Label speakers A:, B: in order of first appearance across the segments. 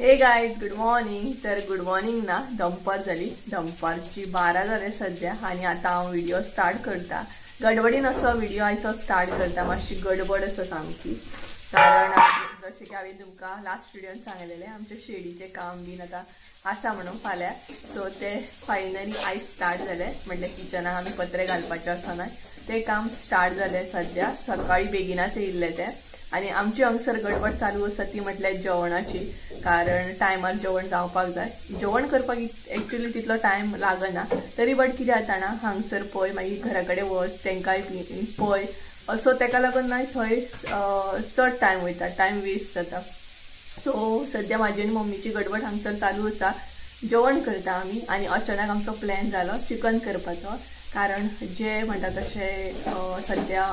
A: हे guys good morning. तर good morning ना, दनपार जाली, दनपारची 12 जाले सद्या आनी आतां हांव व्हिडिओ स्टार्ट करता. गडबडीन असो व्हिडिओ आयचो स्टार्ट करता, मातशी गडबड आसा सामकी, कारण जशें की हांवें तुमकां लास्ट व्हिडियोन सांगलेलें आमचे शेडीचें काम बीन आतां आसा म्हणून फाल्यां, सो ते फायनली आयज स्टार्ट जालें. म्हटल्यार किचनाक आमी पत्रे घालपाचे आसा न्हय, तें काम स्टार्ट जालें सद्या. सकाळी बेगिनाच येयल्लें तें. आनी आमची हांगसर गडबड चालू आसा ती म्हटल्यार जेवणाची, कारण टायमार जेवण जावपाक जाय. जेवण करपाक एक्चुअली तितलो टायम लागना तरी, बट कितें जाता ना, हांगसर पळय मागीर घरा कडेन वच तांकांय पळय, असो ताका लागून ना थंय चड टायम वयता, टायम वेस्ट जाता. सो सद्या म्हाजी आनी मम्मीची गडबड हांगसर चालू आसा. जेवण करता आमी आनी अचानक आमचो प्लॅन जालो चिकन करपाचो, कारण जे म्हणटा तशें सद्या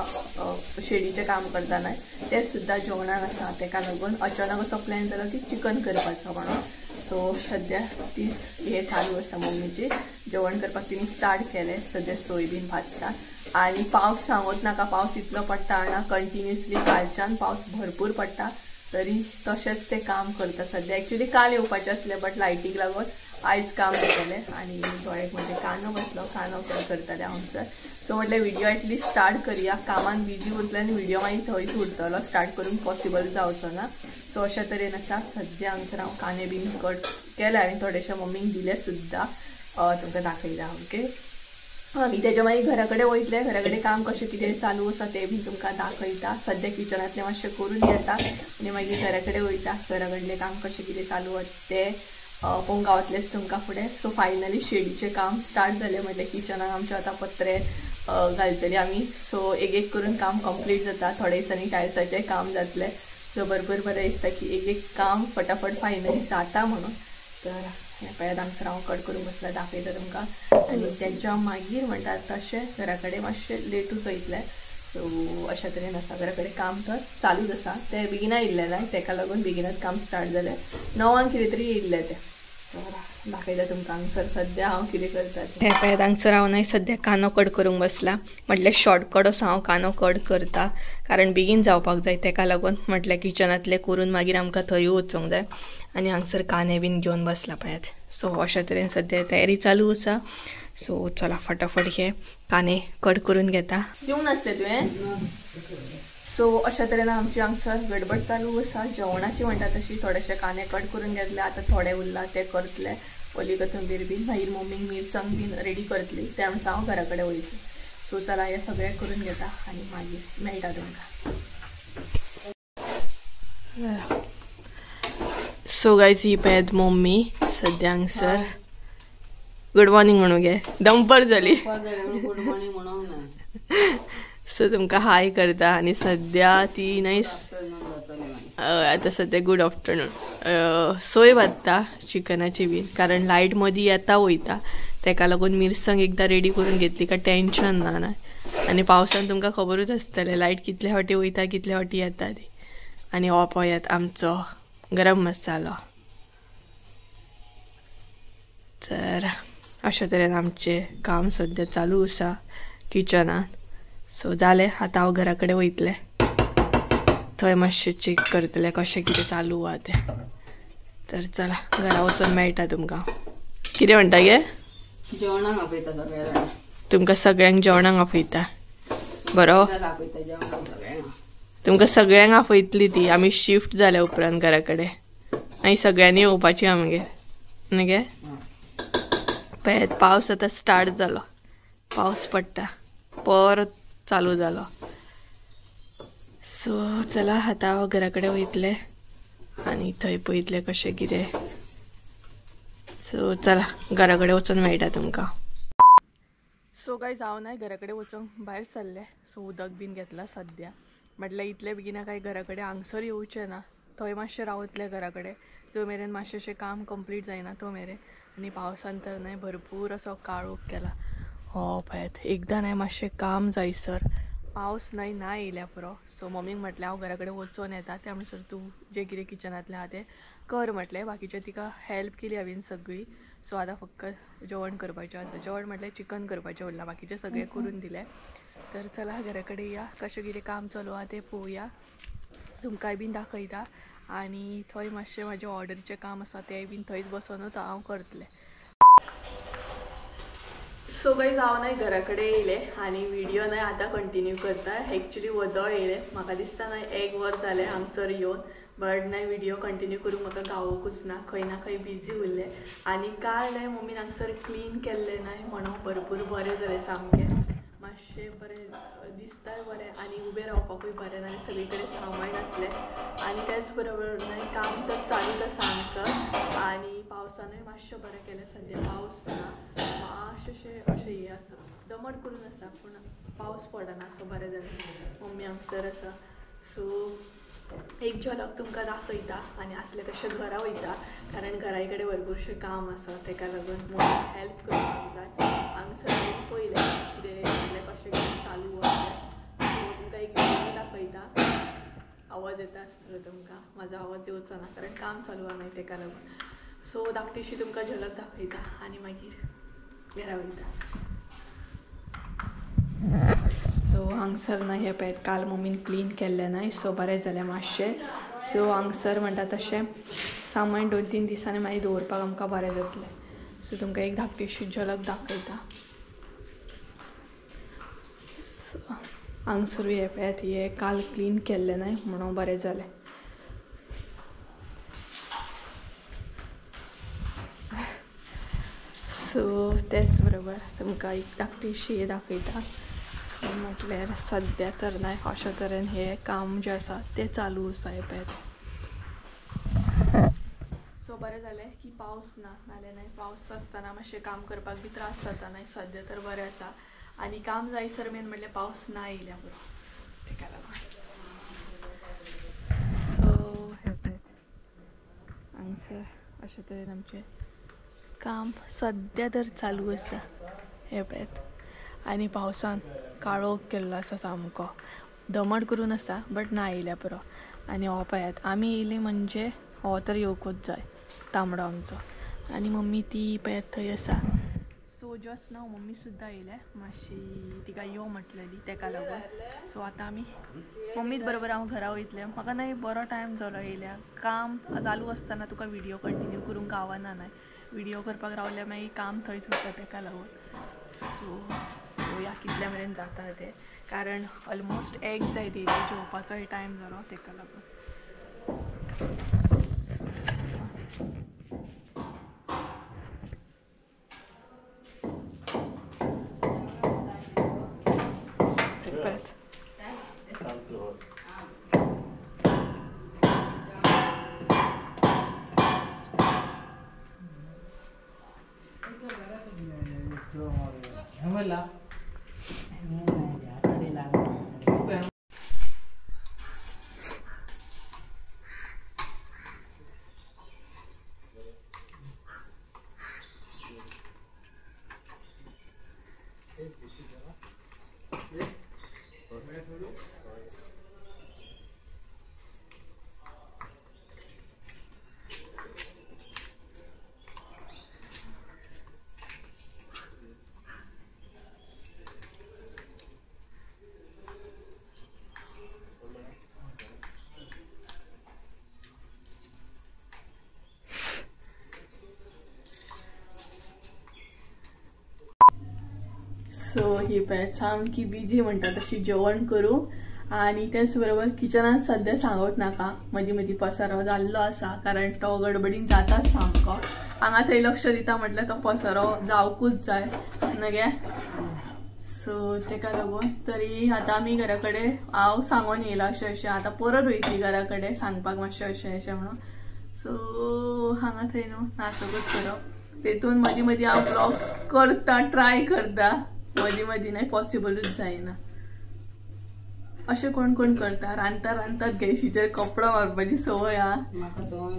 A: शेडीचें काम करता न्हय तें सुद्दां जेवणाक आसा, ताका लागून अचानक असो प्लॅन जालो की चिकन करपाचो म्हणून. सो सद्या तीच हें चालू आसा मम्मीची, जेवण करपाक तिणी स्टार्ट केलें. सद्या सोय बीन भाजता आनी पावस सांगूच नाका, पावस इतलो पडटा ना कंटिन्युअसली, कालच्यान पावस भरपूर पडटा तरी तशेंच तें काम करता सद्या. एक्चुअली काल येवपाचें आसलें बट लायटीक लागून आयज काम जातलें. आनी दोळ्याक म्हणजे कानो बसलो, कानो करतालें हांगसर. सो म्हटलें व्हिडिओ एटलिस्ट स्टार्ट करया, कामान बिजी उरतलें आनी व्हिडिओ मागीर थंयच उरतलो, स्टार्ट करूंक पॉसिबल जावचो ना. सो अशा तरेन आसा सद्या हांगसर. हांव कांदे बीन कट केले आनी थोडेशे मम्मीक दिले सुद्दां, तुमकां दाखयता. ओके, आमी तेज्या मागीर घरा कडेन वयतले, घरा कडेन काम कशें कितें चालू आसा तें बीन तुमकां दाखयता. सद्या किचनांतलें मातशें करून घेता आनी मागीर घरा कडेन वयता, घरा कडलें काम कशें कितें चालू आसा तें पळोवंक गावतलेंच तुमकां फुडें. सो फायनली शेडीचें काम स्टार्ट जालें, म्हटल्यार किचनाक आमचें आतां पत्रे घालतली आमी. सो एक एक करून काम कंप्लीट जाता, थोडे दिसांनी टायल्साचें काम जातलें. सो भरपूर बरें दिसता की एक एक काम फटाफट फायनली जाता म्हणून. तर हें पळयात हांगसर हांव कट करूंक बसलां, दाखयता तुमकां. आनी तेच्या मागीर म्हणटा तशें घरा कडेन मातशें लेटूच वयतलें. सो अशा तरेन आसा, घरा कडेन काम तर चालूच आसा. तें बेगिना येयल्लें ना, ताका लागून बेगिनाच काम स्टार्ट जालें. 9 कितें तरी येयल्लें तें. दाखयता तुमकां हांगसर सद्या हांव कितें करता. हें पळयात हांगसर हांव न्हय सद्या कांदो कट करूंक बसलां. म्हटल्यार शॉर्टकट असो हांव कांदो कट करता, कारण बेगीन जावपाक जाय, ताका लागून म्हटल्यार किचनांतलें करून मागीर आमकां थंय वचूंक जाय. आनी हांगसर कांदे बीन घेवन बसला पळयात. सो अशा तरेन सद्या तयारी चालू आसा. सो चला फटाफट हे कांदे कट करून घेता. दिवंक नासलें तुवें. सो अशा तरेन आमची हांगसर गडबड चालू आसा जेवणाची म्हणटा तशी. थोडेशे कांदे कट करून घेतले, आतां थोडे उरला ते करतले, ओली कोथंबीर बीन, मागीर मम्मीक मिरसांग बीन रेडी करतली, त्या म्हणसा हांव घरा कडेन वयतलें. सो चला हें सगळें करून घेता आनी मागीर मेळटा तुमकां. सो गायज ही पळयात मम्मी सद्या हांगसर. गुड मॉर्निंग म्हणू गे, दंपर जाली.
B: गुड मॉर्निंग म्हणूंक ना.
A: सो तुमकां हाय करता. आनी सद्या ती न्हय आतां सद्या गुड आफ्टरनून. सोय भाजता चिकनाची बीन, कारण लायट मदीं येता वयता, ताका लागून मिरसांग एकदां रेडी करून घेतली काय टेंशन ना न्हय. आनी पावसान तुमकां खबरूच आसतलें लायट कितले फावटी वयता कितले फावटी येता ती. आनी हो पळयात आमचो गरम मसालो. तर अशा तरेन आमचें काम सद्या चालू आसा किचनान. सो जालें, आतां हांव घरा कडेन वयतलें, थंय मातशें चॅक करतलें कशें कितें चालू आसा तें. तर चला घरा वचून मेळटा तुमकां. कितें म्हणटा गे?
B: जेवणाक आपयता सगळ्यांक.
A: तुमकां सगळ्यांक जेवणाक आपयता, बरो? तुमकां सगळ्यांक आपयतली ती, आमी शिफ्ट जाल्या उपरांत घरा कडेन. मागीर सगळ्यांनी येवपाची आमगेर न्ही गे. पळयात पावस आतां स्टार्ट जालो, पावस पडटा परत चालू जालो. सो चला आतां हांव घरा कडेन वयतलें आनी थंय पळयतलें कशें कितें. सो चला घरा कडेन वचून मेळटा तुमकां. सो गायज हांव न्हय घरा कडेन वचूंक भायर सरलें. सो उदक बीन घेतलां सद्या, म्हटल्यार इतले बेगिना काय घरा कडेन हांगसर येवचें ना, थंय मातशें रावतलें घरा कडेन जो मेरेन मातशें अशें काम कंप्लीट जायना तो मेरेन. आनी पावसान तर न्हय भरपूर असो काळोख केला. हो पळयात एकदां न्हय मातशें काम जायसर पावस न्हय ना येयल्या पुरो. सो मम्मीक म्हटलें हांव घरा कडेन वचून येता, त्या म्हणसर तूं जें कितें किचनांतलें आहा तें कर म्हटलें. बाकीचें तिका हेल्प केली हांवें सगळी. सो आतां फक्त जेवण करपाचें आसा, जेवण म्हटल्यार चिकन करपाचें उरलां, बाकीचें सगळें करून दिलें. तर चला घरा कडेन या, कशें कितें काम चालू आहा तें पळोवया, तुमकांय बीन दाखयता. आनी थंय मातशें म्हाजें ऑर्डरीचें काम आसा तेंय बीन थंयच बसोनूच हांव करतलें. सो गायज हांव न्हय घरा कडेन येयलें आनी व्हिडियो न्हय आतां कंटिन्यू करता. एक्चुली वदळ येयलें, म्हाका दिसता न्हय एक वर जालें हांगसर येवन, बट न्हय व्हिडियो कंटिन्यू करूंक म्हाका गावोकूच ना, खंय ना खंय बिजी उरलें. आनी काल न्हय मम्मीन हांगसर क्लीन केल्लें न्हय म्हणून भरपूर बरें जालें, सामकें मातशें बरें दिसताय बरें आनी उबें रावपाकूय बरें ना, सगळी कडेन सामान आसलें. आनी तेच बरोबर न्हय काम तर चालूच आसा हांगसर आनी पावसानूय मातशें बरें केलें. सद्या पावस ना, मातशें अशें हें आसा, दमट करून आसा पूण पावस पडना, सो बरें जालें. मम्मी हांगसर आसा. सो एक झलक तुमकां दाखयता आनी आसलें तशें घरा वयता, कारण घरा कडेन भरपूरशें काम आसा, तेका लागून मम्मी हेल्प करपाक जाय. हांगसर हांवें पयलें कितें म्हणल्यार कशें कितें चालू आसलें. सो तुमकां एक व्हिडियो दाखयता, आवाज येता आसतलो तुमकां, म्हाजो आवाज येवचो ना कारण काम चालू आसा न्हय तेका लागून. सो धाकटीशी तुमकां झलक दाखयता आनी मागीर घरा वयता. सो हांगसर ना हें पळयात काल मम्मीन क्लीन केल्लें न्हय, सो बरें जालें मातशें. सो हांगसर म्हणटा तशें सामान 2-3 दिसांनी मागीर दवरपाक आमकां बरें जातलें. सो तुमकां एक धाकटीशी झलक दाखयता. सो हांगसरूय हें पळयात हें काल क्लीन केल्लें न्हय म्हणून बरें जालें. सो तेच बरोबर तुमकां एक धाकटीशी हें दाखयता म्हटल्यार सद्या तर न्हय अशा तरेन हें काम जें आसा तें चालू आसा हें पळयात. सो बरें जालें की पावस ना, नाल्यार न्हय पावस आसतना मातशें काम करपाक बी त्रास जाता न्हय. सद्या तर बरें आसा आनी काम जायसर मेन म्हणल्यार पावस ना येयल्या पुरो, तेका लागून. सो हें पळयात हांगसर अशें तरेन आमचें काम सद्या तर चालू आसा हें पळयात. आनी पावसान काळोख केल्लो आसा सामको, दमट करून आसा बट ना येयल्या पुरो. आनी हो पळयात आमी येयली म्हणजे हो तर येवकूच जाय तांबडो आमचो. आनी मम्मी ती पळयात थंय आसा. सो जस्ट नाव मम्मी सुद्दां येयल्या, मातशी तिका यो म्हटलेली तेका लागून. सो आतां आमी मम्मीच बरोबर हांव घरा वयतलें. म्हाका न्हय बरो टायम जालो येयल्या, काम चालू आसतना तुका व्हिडियो कंटिन्यू करूंक गावना न्हय, व्हिडियो करपाक रावल्यार मागीर काम थंयच उरता तेका लागून. सो पळोवया कितल्या मेरेन जाता तें, कारण ऑलमोस्ट एक जायत येयलें, जेवपाचोय टायम जालो तेका लागून. सो ही पळयात सामकी बिजी म्हणटा तशी जेवण करूं आनी तेच बरोबर किचनान सद्या सांगूंक नाका, मदीं मदीं पसारो जाल्लो आसा कारण तो गडबडीन जाताच सामको. हांगा थंय लक्ष दिता म्हटल्यार तो पसारो जावकूच जाय न्हय गे. सो तेका लागून तरी आतां आमी घरा कडेन हांव सांगून येयलां अशें अशें, आतां परत वयतली घरा कडेन सांगपाक मातशें अशें अशें म्हणून. सो हांगा थंय न्हू नाचकूच करप, तेतून मदीं मदीं हांव ब्लॉग करता, ट्राय करता, मदीं मदीं न्हय पॉसिबलूच जायना. अशें कोण कोण करता, रांदता रांदतात गॅशीचेर कपडो मारपाची संवय आहा,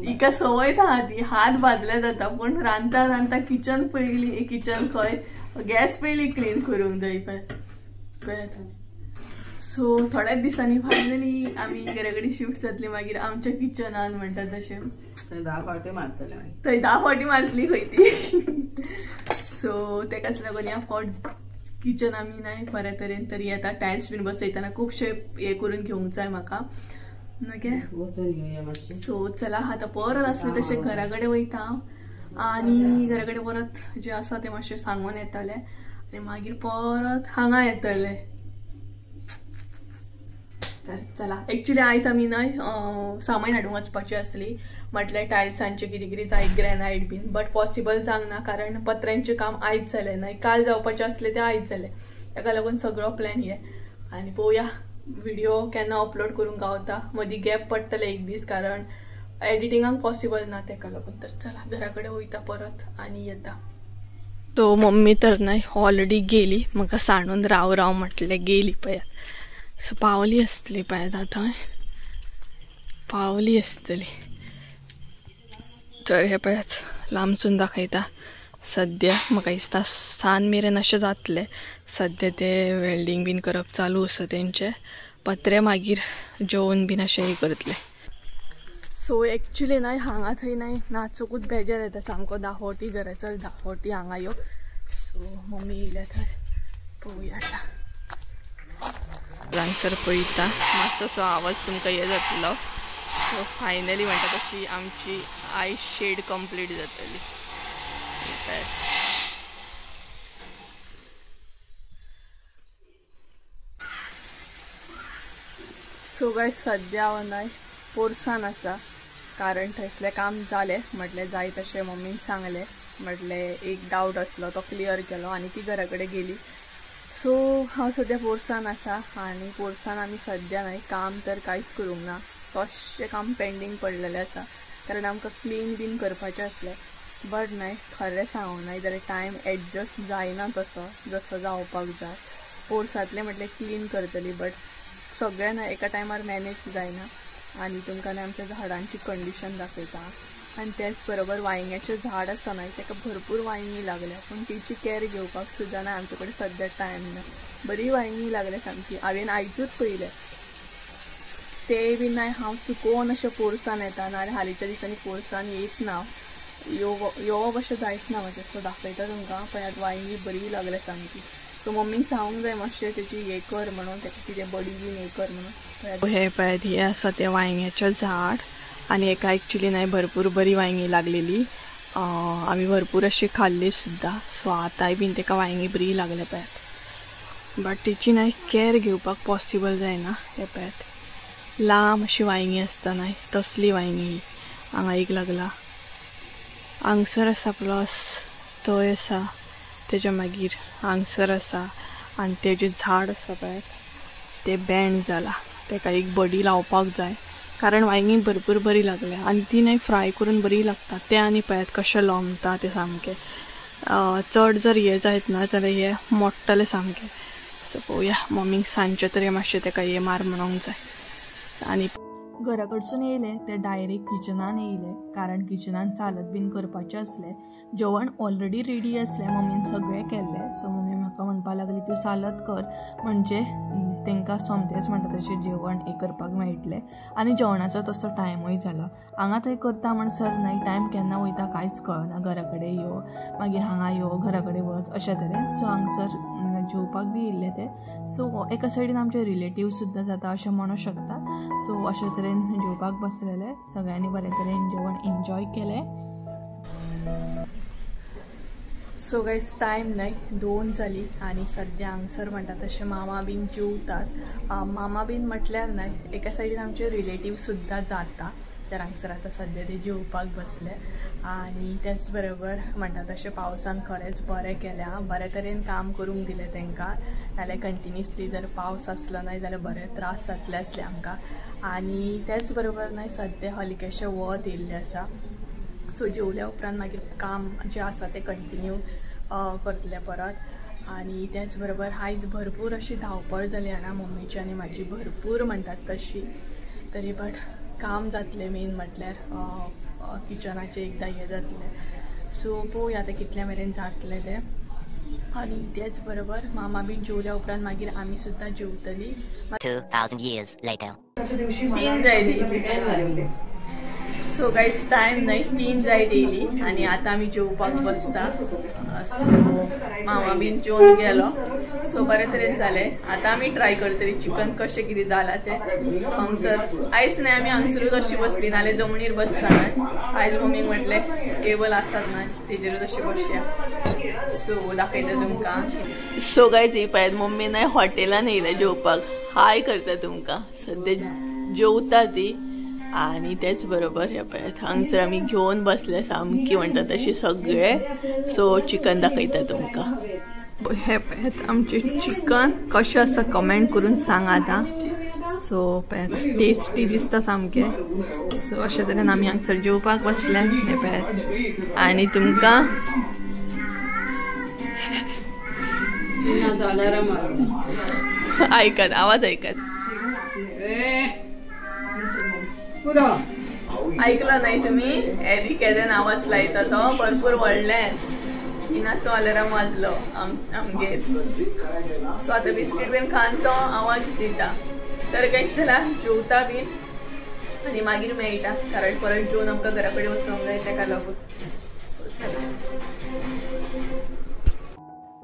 A: हिका संवय आहा ती, हात भाजले जाता पूण रांदता रांदता किचन पयली, किचन खंय गॅस पयली क्लीन करूंक जाय पळयात. सो थोड्याच दिसांनी फायनली आमी घरा कडेन शिफ्ट जातली, मागीर आमच्या किचनान म्हणटा तशें
B: थंय 10 फावटी मारतले,
A: थंय 10 फावटी मारतली खंय ती. सो तेकाच लागून ह्या फावट किचन आमी न्हय बऱ्या तरेन तरी आतां टायल्स बीन बसयतना खुबशे हें करून घेवंक जाय म्हाका. ओके सो चला आतां परत आसले तशें घरा कडेन वयता हांव आनी घरा कडेन परत जें आसा तें मातशें सांगून येतलें आनी मागीर परत हांगा येतलें. तर चला एक्चुली आयज आमी न्हय सामान हाडूंक वचपाची आसली म्हटल्यार टायल्सांचें कितें कितें जाय ग्रेनायट बीन बट पॉसिबल जावंक ना कारण पत्र्यांचें काम आयज जालें न्हय काल जावपाचें आसलें तें आयज जालें ताका लागून सगळो प्लॅन हे. आनी पळोवया व्हिडिओ केन्ना अपलोड करूंक गावता मदीं गॅप पडटलें एक दीस कारण एडिटिंगाक पॉसिबल ना ताका लागून. तर चला घरा कडेन वयता परत आनी येता. तो मम्मी तर न्हय ऑलरेडी गेली म्हाका सांडून राव राव म्हटलें गेली पळयात. सो पावली आसतली पळयात आतां पावली आसतली. तर हे पळयात लांबसून दाखयता सद्या म्हाका दिसता सान मेरेन अशें जातलें. सद्या ते वेल्डींग बीन करप चालू आसा तेंचें पत्रे मागीर जेवन बीन अशें हें करतले. सो एक्चुली न्हय हांगा थंय न्हय नाचुकूच बेजार येता सामको दाफोटी घरा चल दाफोटी हांगा यो. सो मम्मी येयल्या थंय पळोवया आतां हांगसर पळयता मातसो आवाज तुमकां हे जातलो. सो फायनली म्हणटा तशी आमची आयज शेड कंप्लीट जातली. सो गायज सद्या हांव न्हय पोरसान आसा कारण थंयसलें काम जालें म्हटलें जाय तशें मम्मीन सांगलें म्हटलें एक डावट आसलो तो क्लियर केलो आनी ती घरा कडेन गेली. सो हांव सद्या पोरसान आसा आनी पोरसान आमी सद्या न्हय काम तर कांयच करूंक ना तशें काम पेंडींग पडलेलें आसा कारण आमकां क्लीन बीन करपाचें आसलें बट न्हय खरें सांगूं न्हय जाल्यार टायम एडजस्ट जायना तसो जसो जावपाक जाय. पोरसांतलें म्हटलें क्लीन करतली बट सगळें न्हय एका टायमार मॅनेज जायना. आनी तुमकां न्हय आमच्या झाडांची कंडिशन दाखयता आनी तेच बरोबर वांयग्याचें झाड आसा न्हय ताका भरपूर वांयगीं लागल्या पूण तिची कॅर घेवपाक सुद्दां न्हय आमचे कडेन सद्या टायम ना. बरी वांयगीं लागल्या सामकी हांवें आयजूच पळयलें ते बीन न्हय हांव चुकोवन अशें पोरसान येता नाजाल्यार हालींच्या दिसांनी पोरसान येत ना येवप अशें जायच ना म्हाजें. सो दाखयता तुमकां पळयात वांयगीं बरी लागल्या सामकी. सो मम्मीक सांगूंक जाय मातशें तेची हें कर म्हणून तेका कितें बडी बीन हें कर म्हणून. हें पळयात हें आसा तें वांयग्याचें झाड आनी हेका एक्चुली न्हय भरपूर बरी वांयगीं लागलेली आमी भरपूर अशी खाल्ली सुद्दां. सो आतांय बीन तेका वांयगीं बरी लागल्या पळयात बट तेची न्हय कॅर घेवपाक पॉसिबल जायना. हें पळयात लांब अशी वांयगीं आसता न्हय तसली वांयगीं ही हांगा एक लागला हांगसर आसा प्लस थंय आसा तेज्या मागीर हांगसर आसा आनी तेजें झाड आसा पळयात तें बँड जालां तेका एक बडी लावपाक जाय कारण वांयगीं भरपूर बरी लागल्या आनी ती न्हय फ्राय करून बरी लागता. तें आनी पळयात कशें लोंबता तें सामकें चड जर हें जायत ना जाल्यार हें मोडटलें सामकें. सो पळोवया मम्मीक सांजचें तरी मातशें तेका हें मार म्हणूंक जाय. आनी घरा कडसून येयलें तें डायरेक्ट किचनान येयलें कारण किचनान सालद बीन करपाचें आसलें. जेवण ऑलरेडी रेडी आसलें मम्मीन सगळें केल्लें. सो मम्मी म्हाका म्हणपाक लागली तूं सालद कर म्हणजे तांकां सोमतेंच म्हणटा तशें जेवण हें करपाक मेळटलें. आनी जेवणाचो तसो टायमूय जालो हांगा थंय करता म्हणसर न्हय टायम केन्ना वयता कांयच कळना. घरा कडेन यो मागीर हांगा यो घरा कडेन वच अशें तरेन. सो हांगसर जेवपाक बी येयल्ले ते. सो एका सायडीन आमचे रिलेटीव सुद्दां जाता अशें म्हणूंक शकता. सो अशे तरेन जेवपाक बसलेले सगळ्यांनी बरे तरेन जेवण एन्जॉय केलें. सो गायज टायम न्हय 2 जाली आनी सद्या हांगसर म्हणटा तशें मामा बीन जेवतात. मामा बीन म्हटल्यार न्हय एका सायडीन आमचे रिलेटीव सुद्दां जाता. तर हांगसर आतां सद्या ते जेवपाक बसले आनी तेच बरोबर म्हणटा तशें पावसान खरेंच बरें केलें आं बरे तरेन काम करूंक दिलें तांकां नाल्यार कंटिन्युअसली जर पावस आसलो न्हय जाल्यार बरे त्रास जातले आसले आमकां. आनी तेच बरोबर न्हय सद्या हलकेशें वत येयल्लें आसा. सो जेवल्या उपरांत मागीर काम जें आसा तें कंटिन्यू करतलें परत. आनी तेच बरोबर आयज भरपूर अशी धांवपळ जाली जाणा मम्मीची आनी म्हाजी भरपूर म्हणटात तशी तरी बट काम जातलें मेन म्हटल्यार किचनाचें एकदां हें जातलें. सो पळोवया आतां कितल्या मेरेन जातलें तें. आनी तेच बरोबर मामा बीन जेवल्या उपरांत मागीर आमी सुद्दां जेवतली.
C: 2000 years later.
A: 3 जायली. सो गायज टायम न्हय 3 जायत येयली आनी आतां आमी जेवपाक बसता. सो मामा बीन जेवन गेलो. सो बरे तरेन जालें. आतां आमी ट्राय करतली चिकन कशें कितें जालां तें. सो हांगसर आयज न्हय आमी हांगसरूच अशी बसली, नाल्यार जमनीर बसता न्हय. आयज मम्मीक म्हटलें टेबल आसात न्हय तेजेरूच अशें बसया. सो दाखयता तुमकां. सो गायज ही पळयात मम्मी न्हय हॉटेलान येयल्या जेवपाक. हाय करता तुमकां. सद्या जेवता ती. आनी तेच बरोबर हे पळयात हांगसर आमी घेवन बसले सामकी म्हणटा तशी सगळे. सो चिकन दाखयता तुमकां. हे पळयात आमचें चिकन कशें आसा कमेंट करून सांगात. आं सो पळयात टेस्टी दिसता सामकें. सो अशे तरेन आमी हांगसर जेवपाक बसले. हे पळयात आनी तुमकां आयकत आवाज आयकत ऐकलं नाही तुम्ही? एरी केदेन आवाज लायता तो भरपूर व्हडल्यान. तिनाचो अलार्म वाजलो आमगेर. सो आतां बिस्कीट बीन खावन तो आवाज दिता. तर काय चला जेवता बीन आनी मागीर मेळटा, कारण परत जेवन आमकां घरा कडेन वचोंक जाय तेका लागून. सो चला.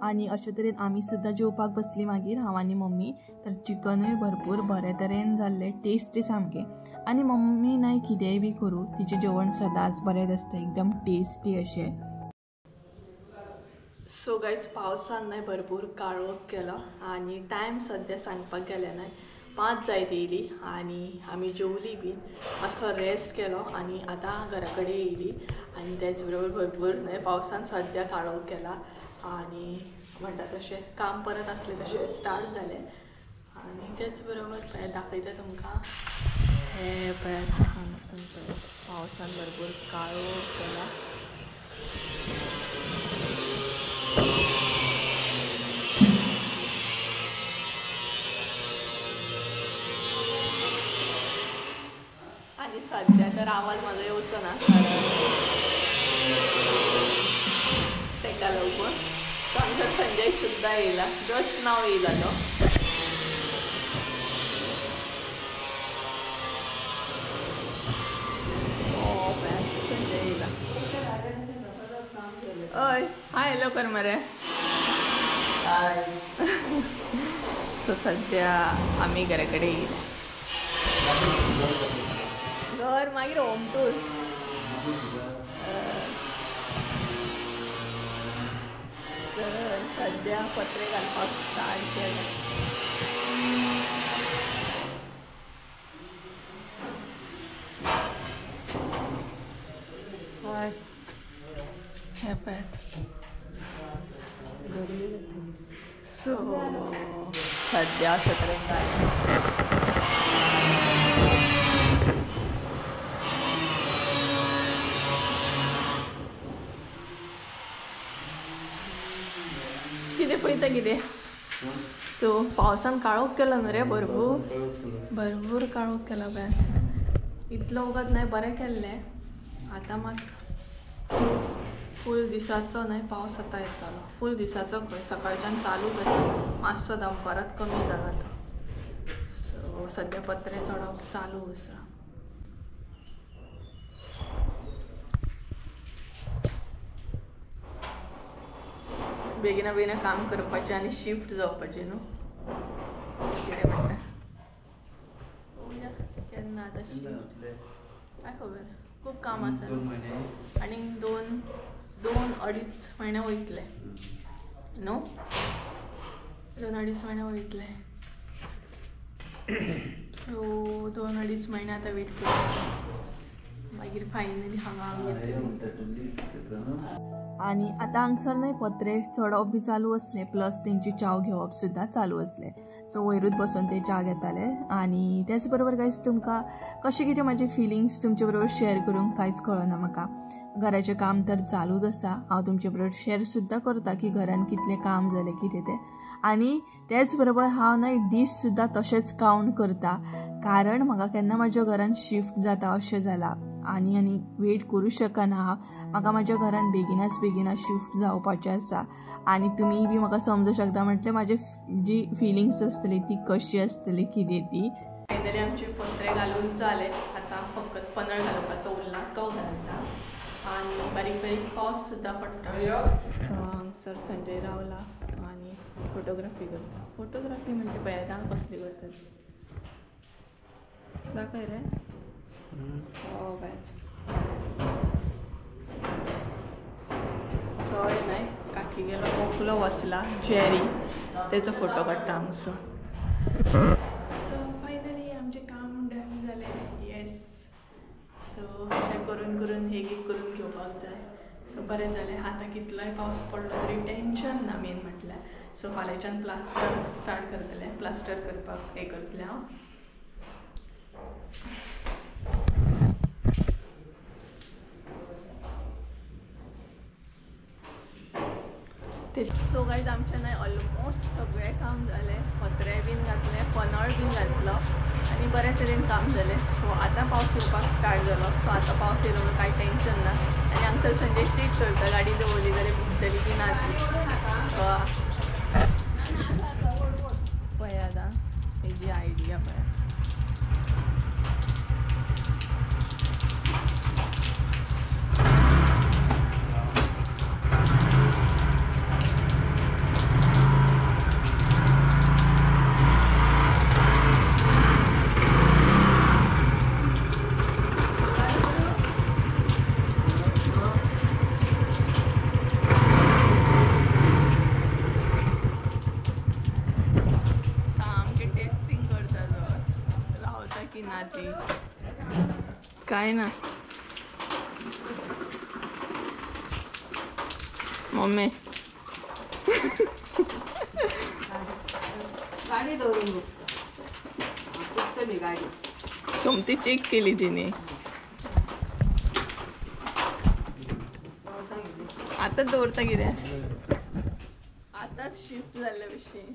A: आनी अशे तरेन आमी सुद्दां जेवपाक बसली मागीर हांव आनी मम्मी. तर चिकनूय भरपूर बरे तरेन जाल्लें, टेस्टी सामकें. आनी मम्मी न्हय कितेंय बी करूं तिचें जेवण सदांच बरें आसता, एकदम टेस्टी अशें. सो गायज पावसान न्हय भरपूर काळोख केलो आनी टायम सद्या सांगपाक गेलें न्हय 5 जायत येयली आनी आमी जेवली बीन, मातसो रेस्ट केलो आनी आतां घरा कडेन येयली. आनी तेच बरोबर भरपूर न्हय पावसान सद्या काळोख केला आनी म्हणटा तशें काम परत आसलें तशें स्टार्ट जालें. आनी तेच बरोबर पळय दाखयता तुमकां हे पळयात हांगसून पळयात पावसान भरपूर काळोख केला. आनी सद्या तर आवाज म्हाजो येवचो ना कारण तेका लागून. सो हांगसर संजय सुद्दां येयला, जस्ट नाव येयला तो. संजय येयला. हय हाय हॅलो कर मरे. सो सद्या आमी घरा कडेन येयले. घर मागीर होम टूर. तर सद्या पत्रे घालपाक स्टार्ट केलें. हय हे पळयात. सो सद्या अशे तरेन जालें. कितें पळयता कितें तूं? पावसान काळोख केला न्हू रे भरपूर, भरपूर काळोख केला पळय. इतलो वगत न्हय बरें केल्लें, आतां मात फूल दिसाचो न्हय पावस आतां येतालो. फूल दिसाचो खंय सकाळच्यान चालूच आसा, मातसो दनपारात कमी जाला तो. सो सद्या पत्रे चडोवप चालू आसा. बेगिना बेगिना काम करपाचें आनी शिफ्ट जावपाचें न्हू. कितें म्हणटा केन्ना आतां शिफ्ट काय खबर, खूब काम आसा आनी 2 अडीच म्हयने वयतले न्हू, 2 अडीच म्हयने वयतले. सो 2 अडीच म्हयने आतां वेट करता, मागीर फायनली हांगा. आनी आतां हांगसर न्हय पत्रे चडोवप बी चालू आसलें, प्लस तेंची च्याव घेवप सुद्दां चालू आसलें. सो वयरूच बसून ते च्या घेताले. आनी तेच बरोबर गायज तुमकां कशें कितें म्हाजे फिलिंग्स तुमचे बरोबर शेअर करूंक कांयच कळना म्हाका. घराचें काम तर चालूच आसा, हांव तुमचे बरोबर शेअर सुद्दां करता की घरान कितलें काम जालें कितें तें. आनी तेच बरोबर हांव न्हय दीस सुद्दां तशेंच कावंट करता, कारण म्हाका केन्ना म्हाज्या घरान शिफ्ट जाता अशें जालां आनी आनी वेट करूं शकना हांव. म्हाका म्हाज्या घरान बेगिनाच बेगिना शिफ्ट जावपाचें आसा. आनी तुमी बी म्हाका समजूं शकता म्हटल्यार म्हाजे जी फिलिंग्स आसतली ती कशी आसतली कितें ती. फायनली आमचे पत्रे घालून जाले. आतां फकत पनळ घालपाचो उरला तो घालता आनी बारीक बारीक पावस सुद्दां पडटा. सो हांगसर संजय रावला आनी फोटोग्राफी करता. फोटोग्राफी म्हणजे पळयता कसली करता ती दाखय रे. हो गायज थंय न्हय काकी गेलो मोकलो वसला जेरी तेचो फोटो काडटा हांगसर. सो फायनली आमचें काम डन जालें. येस. सो अशें करून करून एक एक करून घेवपाक जाय. सो बरें जालें. आतां कितलोय पावस पडलो तरी टेंशन ना मेन म्हटल्यार. सो फाल्यांच्यान प्लास्टर स्टार्ट करतलें. प्लास्टर करपाक हें करतलें हांव. सो गायज आमचें न्हय ऑलमोस्ट सगळें काम जालें. पत्रे बीन घातले, पनळ बीन घातलो आनी बरे तरेन काम जालें. सो आतां पावस येवपाक स्टार्ट जालो. सो आतां पावस येयलो म्हणून कांय टेंशन ना. आनी हांगसर संजय चेक करता गाडी दवरली जाल्यार भिजतली की ना ती. पळय आतां तेजी आयडिया पळय. काय ना मम्मी
B: गाडी दवरून गाडी
A: सोमती चेक केली तिने. आतां दवरता कितें आतांच शिफ्ट जाल्ले भशेन.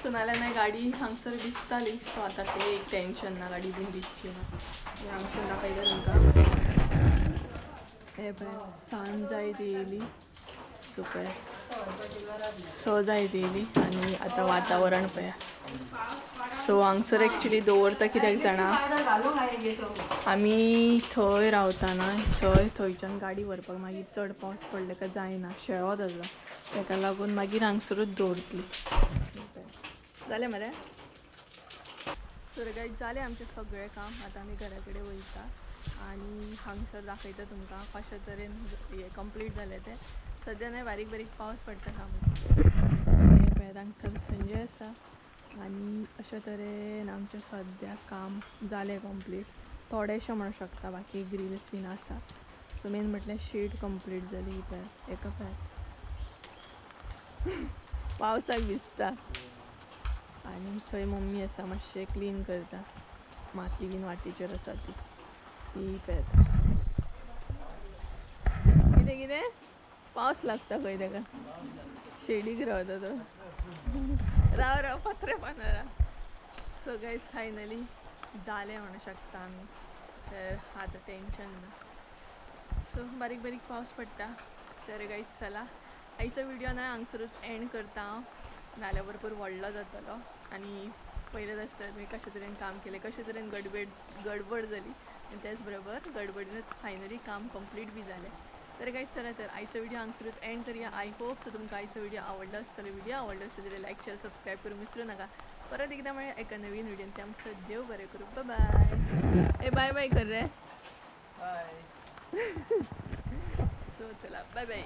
A: सो नाल्यार न्हय गाडी हांगसर दिसताली. सो आतां तें एक टेंशन ना, गाडी बीन दिसची ना. हांगसर दाखयता तुमकां. हें पळय सांज जायत येयली. सो पळय 6 जायत येयली आनी आतां वातावरण पळया. सो हांगसर एक्चुली दवरता कित्याक जाणा, आमी थंय रावता न्हय थंय थंयच्यान गाडी व्हरपाक मागीर चड पावस पडले काय जायना, शेळो जाता. ताका लागून मागीर हांगसरूच दवरतली. जालें मरे. तर गायज जालें आमचें सगळें काम. आतां आमी घरा कडेन वयता आनी हांगसर दाखयता तुमकां कशें तरेन हें कंप्लीट जालें तें. सद्या न्हय बारीक बारीक पावस पडटा सामको. हें पळयात हांगसर संजय आसा आनी अशे तरेन आमचें सद्या काम जालें कंप्लीट. थोडेशें म्हणूंक शकता, बाकी ग्रिल्स बीन आसा. सो मेन म्हटल्यार शीट कंप्लीट जाली. पळय एका पळयात पावसाक भिजता. आनी थंय मम्मी आसा मातशें क्लीन करता, माती बीन वाटेचेर आसा ती ती पळयता. कितें कितें पावस लागता खंय ताका, शेडीक रावता तो. राव राव पत्रे पानार. सो गायज फायनली जालें म्हणूंक शकता आमी. तर आतां टेंशन ना. सो बारीक बारीक पावस पडटा. तर गायज चला आयचो व्हिडिओ न्हय हांगसरूच एंड करता हांव, नाल्यार भरपूर व्हडलो जातलो. आनी पयलेच आसता तुमी कशे तरेन काम केलें, कशे तरेन गडबड जाली आनी त्याच बरोबर गडबडीनूच फायनली काम कंप्लीट बी जालें. तर गायज चला तर आयचो व्हिडिओ हांगसरूच एंड करया. I hope so तुमकां आयचो व्हिडिओ आवडलो आसतलो. व्हिडिओ आवडलो आसतलो जाल्यार लायक शेअर सबस्क्रायब करूंक विसरूं नाका. परत एकदां मेळया एका नवीन व्हिडियोन. ते आमचो देव बरें करूं. बाय. ए बाय बाय कर रे. बाय. सो चला बाय बाय.